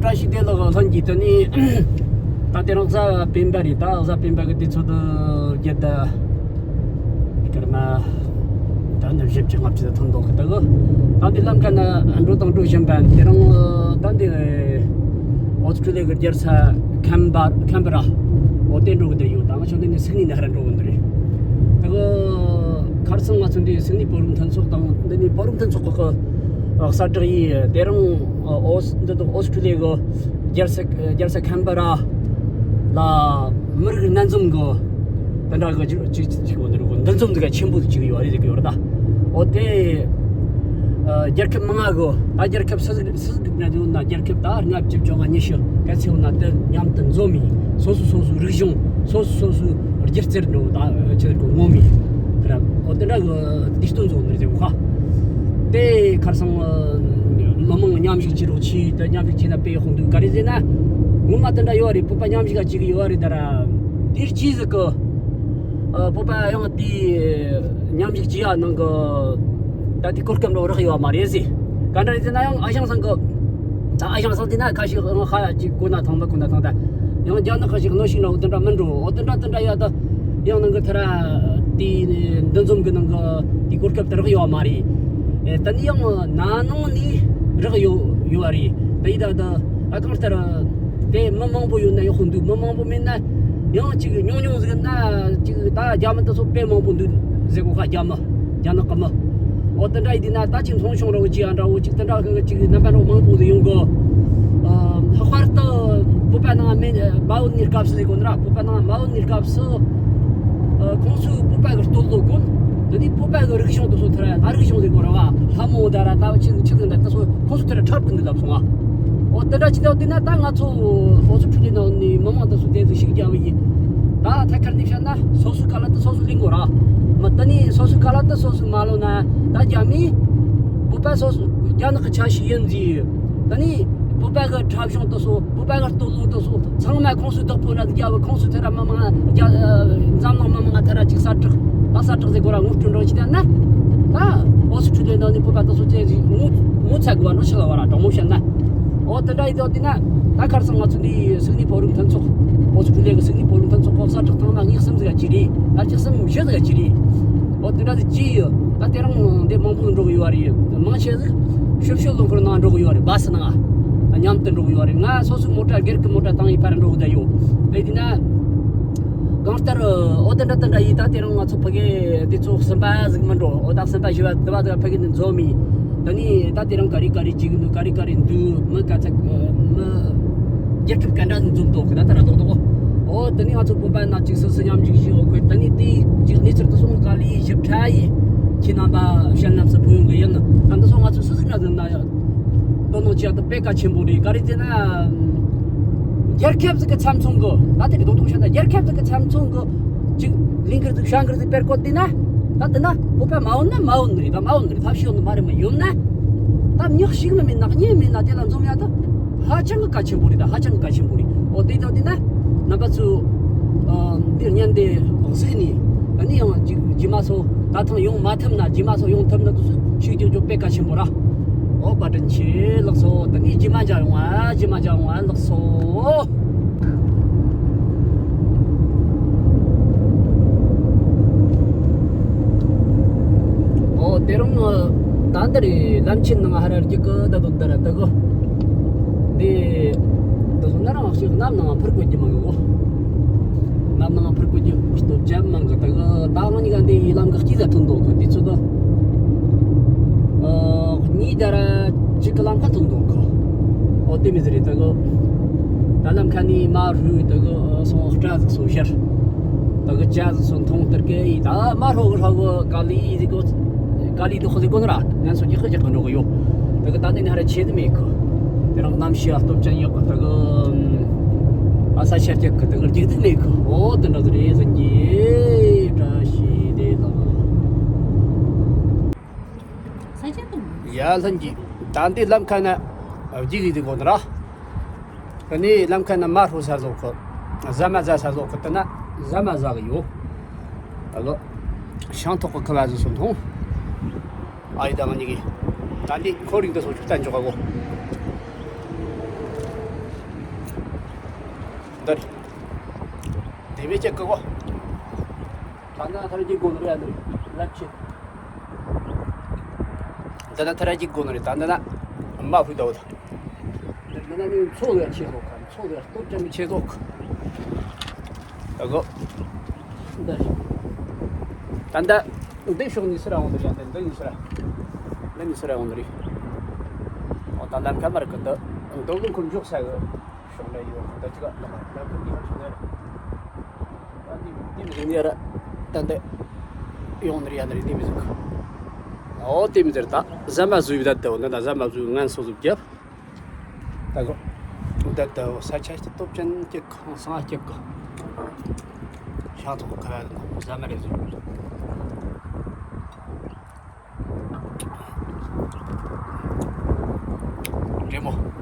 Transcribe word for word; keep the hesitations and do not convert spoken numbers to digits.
བཀྲ་ཤིས་བདེ་ལེགས། ལྷན་རྒྱས། དེ་ནས་ད་དེ་རིང་གཟའ་སྤེན་པ་རེད། ད་གཟའ་སྤེན་པ་གི་དུས་ཚོད་དུ་བརྒྱད་དང་སྐར་མ་ད་ནི་བཞི་བཅུ་ལྔ་བཅུ་དང་ཐོན་མདོག་གི་ད་གི། ད་འདི་ལམ་ཁ་ན་འགྲོ་དང་འགྲོ་བཞིན་པ་དེ་རིང་ད་འདི་ཨོ་སི་ཀྲི་ལི་ཡ་གི་རྒྱལ་ས་ཁན་པ་ཁན་པ་ར་འོ་དེ་འགྲོ་གི་དེ་ཡོད། ད་ང་ཚོ་འདི་ནས་སིད་ནི་ནས་ཧ་ར་འགྲོ་གི་འདི་རེད། ད་གི་ཁར་སང་ང་ཚོ་འདི་སིད་ནི་བོད་རིགས་མཐུན་ཚོགས་དང་འདི་ནས་བོད་རིགས་མཐུན་ཚོགས་གི་གསལ་བསྒྲགས་ཡིན། དེ་རིང་ཨོ་སི་འདི་དང་ཨོ་སི་ཀྲི་ལི་ཡ་གི་རྒྱལ་ས་རྒྱལ་ས་ཁན་པ་ར་ལ་མི་རིགས་སྣ་འཛོམས་གི་དེ་འདྲ་གི་ཅིག་ཅིག་ཅིག་འོ་འདི་རུ་འདུ་འཛོམས་འདི་ག་ཆེན་པོ་ཅིག་ཡོད་རེད། ཟེར་གི་ཡོད་རེད། ད་འོ་དེ་ཨ་རྒྱལ་ཁབ་མང་ང་གི་ད་རྒྱལ་ཁབ་སུ་ཟིག་སུ་ཟིག་ན་ཡོད་ན་རྒྱལ་ཁབ་ད་ལྔ་བཅུ་བཅོ་ལྔ་ཉི་ཤུ་ག་ཚོད་ཡོད་ན་དེ་མཉམ་དུ་འཛོམས་ཡིན། སོ་སོ་སོ་སོའི་རིག་གཞུང་སོ་སོ་སོ་སོའི་སྒྱུ་རྩལ་འགྲོ་ད་ཆེད་དུ་ངོམ་ཡིན། དེ་ར་འོ་དེ་འདྲ་གི་དུས་སྟོན་བཟོ་ནི་རེད་ཟེར་གོ་ཁ། དེ་ཁར་སང་མི་མང་མཉམ་ཞུགས་བྱེད་རོགས་གྱིས། དེ་མཉམ་ཞུགས་བྱས་ན་དཔེ་དཔུང་སྡེ་ག་རེ་ཟེར་ན། ངོ་མ་དེ་འདྲ་ཡོད་རེད། བོད་པ་མཉམ་ཞུགས་ག་བྱེད་གི་ཡོད་རེད། ད་ར་དེ་རྗེས་ཟིག་གི་ཨ་བོད་པ་ཡང་དེ་མཉམ་ཞུགས་བྱེད་ཡ་ནང་གི་ད་དེ་གོ་སྐབས་འགྲོ་རག་ཡོད་མ་རེད་ཟེར། ག་འདྲ་རེད་ཟེར་ན་ཡང་ཨ་ཞང་ཚང་གི་ད་ཨ་ཞང་ཚང་དེ་ན་ཁ་ཤས་ཧ་ཅིག་གོ་ན་ཐང་མ་གོ་ན་ཐང་། ད་ཡང་རྒྱ་ནག་ཁ་ཤས་གནོན་ཤུགས་འདྲ་བོ་དེ་འདྲ་མི་འགྲོ། འོ་དེ་འདྲ་དེ་འདྲ་ཡ་ད་ཡང་ནང་གི་ཐ་ར་དེ་འདུ་འཛོམས་གི་ནང་གི་དེ་གོ་སྐབས་དེ་རག་ཡོད་མ་རེད། ཨེ་ད་ནི་ཡང་ན་ནང་ནས་རག་ཡོད་ཡོད་རེད། ད་ཡི་ད་ད་ཨ་གང་ལྟར་དེ་མི་མང་པོ་ཡོད་ན་ཡག་པོ་འདུག་མི་མང་པོ་མེད་ན་ཡང་ཅིག་ཉུང་ཉུང་ཟིག་ན་ཅིག་ད་རྒྱ་མི་དེ་ཚོ་དཔེ་མང་པོ་འདུག་ཟེར་གོ་ཁ། རྒྱ་མི་རྒྱ་ནག་གི་མི། འོ་དེ་འདྲ་ཡིན་དུས་ན་ད་ཅིག་མཐོང་ཆུང་ར་བོ་ཅིག་ཡང་འདྲ་བོ་ཅིག་དེ་འདྲ་གི་ཅིག་རྣམ་པ་འདྲ་བོ་མང་པོ་ཟིག་ཡོང་གི། ཨ་ལྷག་པར་དུ་བོད་པ་ནང་མེད་མ་བུད་ནས་སྐབས་སུ་ཟེར་གོ་ནི་ར། བོད་པ་ནང་མ་བུད་ནས་སྐབས་སུ་ཨ་ཁོང་ཚོས་བོད་པ་གི་སྟོད་ལོ་གོན། དེ་ནས་བོད་པ་གི་རིག་གཞུང་དེ་ཚོ་དེ་ར་ལྷ་རིག་གཞུང་ཟེར་གོ་ར་བ། ལྷ་མོ་ད་ར་ད་ཆི་ཆི་ཟིག་འདྲ་དེ་ཚོ་ཁོང་ཚོ་དེ་ར་འཁྲབ་གི་འདུག་ལབ་སོང་ང་། འོ་དེ་འདྲ་ཅི་འདྲ་བལྟས་ན་ད་ང་ཚོ་ཨོ་ཚོ་འཕྲོད་བསྟེན་ནང་ནས་མི་མང་དེ་ཚོ་དེ་ཚོ་ཞིག་རྒྱབ་ཡིན། ད་ཐད་ཀར་ནས་བཤད་ན་སོ་སོའི་ཁ་ལག་དེ་སོ་སོས་ལེན་དགོས་ར། མི་དེ་ནས་སོ་སོའི་ཁ་ལག་དེ་སོ་སོས་མ་ལོན་ན་ད་རྒྱ་མིས་བོད་པ་སོ་སོ་རྒྱ་ནག་གི་ཆ་ཤས་ཡིན་ཟེར། དེ་ནས་བོད་པ་གི་འཁྲབ་གཞུང་དེ་ཚོ་བོད་པ་གི་སྟོད་ལུང་དེ་ཚོ་ཚང་མ་ཁོང་ཚོའི་བདག་པོ་ན་རྒྱབ། ཁོང་ཚོས་དེ་ར་མི་མང་རྒྱ་འཛམ་གླིང་མི་མང་དེ་ར་ཅིག་གསལ་བསྒྲགས་ད་གསལ་བསྒྲགས་ཟེར་དགོས་ར། ངོ་སྤྲོད་འདྲ་བོ་ཅིག་བསྟན་ན་ད་ཨོ་ཚོ་འཕྲོད་བསྟེན་ནང་ནས་བོད་པ་དེ་ཚོ་ཅི་ཟིག་ངོ་ངོ་ཚ་དགོས་པ་འདྲ་ཆགས་ལ་བ་ར། དྲང་མོ་བཤད་ན། འོ་དེ་འདྲ་ཡིན་དུས་དེ་ན་ད་ཁར་སང་ང་ཚོ་འདི་སིད་ནི་བོད་རིགས་མཐུན་ཚོགས་ཨོ་སི་ཀྲི་ལི་ཡ་གི་སིད་ནི་བོད་རིགས་མཐུན་ཚོགས་ཁོ་གསལ་བསྒྲགས་བཏང་ན་གཉིས་གསུམ་ཟིག་ག་ཅི་རེད། ད་ཅི་གསུམ་བཞི་ཟིག་ག་ཅི་རེད། འོ་དེ་འདྲ་ཟིག་ཅི་ཡོད། ད་དེ་རིང་འདི་མང་པོ་འགྲོ་གི་ཡོད་རེད། མང་ཆེ་ཟིག་ཤུབ་ཤུབ་ལུང་ཁུར་ནང་འགྲོ་གི་ཡོད་རེད། བ་སི་ནང་མཉམ་དུ་འགྲོ་གི་ཡོད་རེད། ང་སོ་སོའི་མོ་ཊ་སྒེར་གི་མོ་ཊ་བཏང་ཡི་ཕར་འགྲོ་གི་ད་ཡོད། དེ་དེ་ན། གང་ལྟར་འོ་དེ་འདྲ་དེ་འདྲ་ཡིན། ད་དེ་རིང་ང་ཚོ་ཕ་གི་དེ་ཚོ་གསུམ་པ་ཟིག་མི་འགྲོ། འོ་ད་གསུམ་པ་བཞི་པ་དུ་བ་དུ་བ་ཕ་གི་ནས་འཛོམས་ཡིན། ད་ནི་ད་དེ་རིང་ག་རེ་ག་རེ་བྱེད་གི་འདུག་ག་རེ་ག་རེ་འདུག་མི་ག་ཚ་མི་རྒྱལ་ཁབ་ག་འདྲ་ནས་འཛོམས་འདུག་གི་ད་ལྟ་ར་རྡོག་རྡོག་འོ་དེ་ནི་ང་ཚོ་བོད་པ་ན་ཅིག་སུ་སུ་མཉམ་ཞིག་ཞིག་འོ་ཁོས་ད་ནི་དེ་ཅིག་གནས་ཚུལ་དུ་སོང་ག་ལི་ཞིབ་ཕྲ་ཡིན། ཁྱེད་རྣམ་པ་གཞན་རྣམས་སུ་ཕུལ་ཡོང་གི་ཡིན། ད་འདི་སོང་ང་ཚོ་སུ་ཟིག་ན་ཟིན་ན་ཡང་དོ་སྣང་བྱེད་ཡག་དེ་དཔེ་གལ་ཆེན་པོ་རེད། ག་རེ་ཟེར་ན། རྒྱལ་ཁབ་ཟིག་གི་ཚབ་མཚོན་གི་ད་དེ་རེད། རྡོག་རྡོག་བཤད་ན་རྒྱལ་ཁབ་ཟིག་གི་ཚབ་མཚོན་གི་ཅིག་ལིང་གར་ཟིག་ཤང་གར་ཟིག་དཔེར་བཀོད་དེ་ན། ད་དེ་ན་བོད་པ་མ་འོང་ན་མ་འོང་ནི་རེད། ད་མ་འོང་ནི་རེད། ཐབས་ཤེས་ཡོད་ནི་མ་རེད། མ་ཡོང་ན་ད་མྱི་ཞིག་མི་མེད་ན་གཉིས་མེད་ན་དེ་ལ་འཛོམས་ཡ་ད་ཧ་ཅང་གི་གལ་ཆེན་པོ་རེད། ད་ཧ་ཅང་གི་གལ་ཆེན་པོ་རེད། འོ་དེ་དང་དེ་ན་རྣམ་པ་ཚོ་འདིར་ཉན་དེ་གཟིགས་ནས་ད་ནི་ཡང་ཅིག་རྗེས་མ་སོ་ད་ཐེངས་ཡོང་མ་ཐུབ་ན་རྗེས་མ་སོ་ཡོང་ཐུབ་ན་དུ་སུ་ཤུགས་རྒྱག་རྒྱུ་དཔེ་གལ་ཆེན་པོ་ར། ཨོ་བཀའ་དྲིན་ཆེ་ལགས་སོ། ད་ནི་རྗེས་མ་མཇལ་ཡོང་ཨ། རྗེས་མ་མཇལ་ཡོང་ཨ་ལགས་སོ། ཨོ་དེ་རིང་ད་འདི་རེད། ལམ་ཆེན་ནང་ཧ་ར་རྒྱུག་གི་ད་དོ་ད་ར་ད་གོ། འདི་ད་སོ་ན་རང་ཞིག་གནམ་ནང་འཕུར་དགོས་ཀྱི་མང་གི་གོ། གནམ་ནང་འཕུར་དགོས་ཀྱི་སྟོབས་ཅན་མང་གི་ད་གི། ད་ང་གཉིས་ཀ་འདི་ཡི་ལམ་གི་སྐྱིད་ས་ཐོན་འདུག་གི་དུས་ཚོད་ད། ཨ་གཉིས་ད་ར་གཅིག་གི་ལམ་ཁ་ཐུག་འདུག་གི། ཨོ་དེ་མི་ཟེར་རེད་ད་གི། ད་ལམ་ཁ་ནས་མ་ཧྲུའི་ད་གི་སོང་སྐྲ་ཟིག་སོ་ཤར། ད་གི་ཇ་ཟིག་སོ་འཐུང་སྟེར་གི་ཡིན། ད་མ་ཧྲོ་གི་ཧྲོ་གི་ག་ལི་ཡི་ཟིག་གོ། ག་ལི་དུ་ཁོ་ཟིག་གོ་ནི་ར་ངན་སོ་རྒྱག་གི་རྒྱག་གི་འགྲོ་གི་ཡོད། ད་གི་ད་ནི་ནི་ཧ་ར་ཆེ་ཟིག་མེད་གི། དེ་རིང་གནམ་གཤིས་ཨ་སྟོབས་ཅན་ཡག་གི། ད་གི་ཨ་ས་ཆ་རྒྱག་གི། ད་གི་རྒྱུག་ཟིག་མེད་གི། ཨོ་དེ་འདྲ་ཟིག་རེད་ཟིན་གྱི། བཀྲ་ཤིས་བདེ་ལེགས། ས་ཆ་དུ། ཡ་ལྷན་གྱིས་ད་འདི་ལམ་ཁ་ན་རྒྱུག་གི་འདུག་གོ་ནི་ར། ད་ནི་ལམ་ཁ་ན་མ་ཧྲོ་ས་ཟོག་གི། ཟ་མ་ཟ་ས་ཟོག་གི་ད་ན་ཟ་མ་ཟ་གི་ཡོད། ཨ་ལོ། ཤང་ཐོག་གི་ཁ་བ་ཟོ་སོ་མཐོང་། ཨ་ཡི་ད་ང་གཉིས་ཀྱིས་ད་འདི་ཁོ་རིང་དུ་སོ་ཆུ་བཏང་འཇོག་ག་གོ། དེ་བས་ཀྱི་ཀི་གོ། ད་ན་ཐར་གྱི་སྒོ་ནོར་ཡ་ནི་ལབ་ཆེ། ད་ན་ཐར་གྱི་སྒོ་ནོར་ད་ན་ན་མ་ཕུ་ད་བོ་ད། ད་ན་ནི་ཚོ་ལ་ཆེ་ལོ་ཁ་ཚོ་ལ་སྟོབས་ཅན་གྱི་ཆེ་ལོ་ཁ། ད་གོ། འདི། ད་ད། འདི་ཕྱོགས་ནས་སུ་ར་འོང་འདི་ཡ་འདི་འདི་ནས་སུ་ར། འདི་ནས་སུ་ར་འོང་འདི་རེད། འོ་ད་ལམ་ཁ་མར་གི་འདི། འདི་ལུང་ཁོ་འཇོག་ས་གི་ཕྱོགས་ལ་ཡོད་ཁོ་ད་ཅི་ག་ལ་མར་ལམ་ཁ་འདི་ཧ་ཆུང་ནས་ར། ད་འདི་འདི་མི་ཟིན་ནས་ར། ད་འདི། ཡོང་འདི་རེད་ཡ་འདི་རེད་འདི་མི་ཟིན་གི། འོ་དེ་མི་ཟེར་ད་ཟ་མ་ཟོས་ཡོད་ད་འདི་འོ་ན་ད་ཟ་མ་ཟོས་ངན་སོ་སོ་བརྒྱབ། ད་གོ། ད་ལྟ་ས་ཆ་སྟོབས་ཅན་གྱི་ཁང་སང་སྐྱབས་གི། ཤ་ཐོག་ཁ་ཡ་དང་ཟ་མ་རེ་ཟོས། རེ་མོ།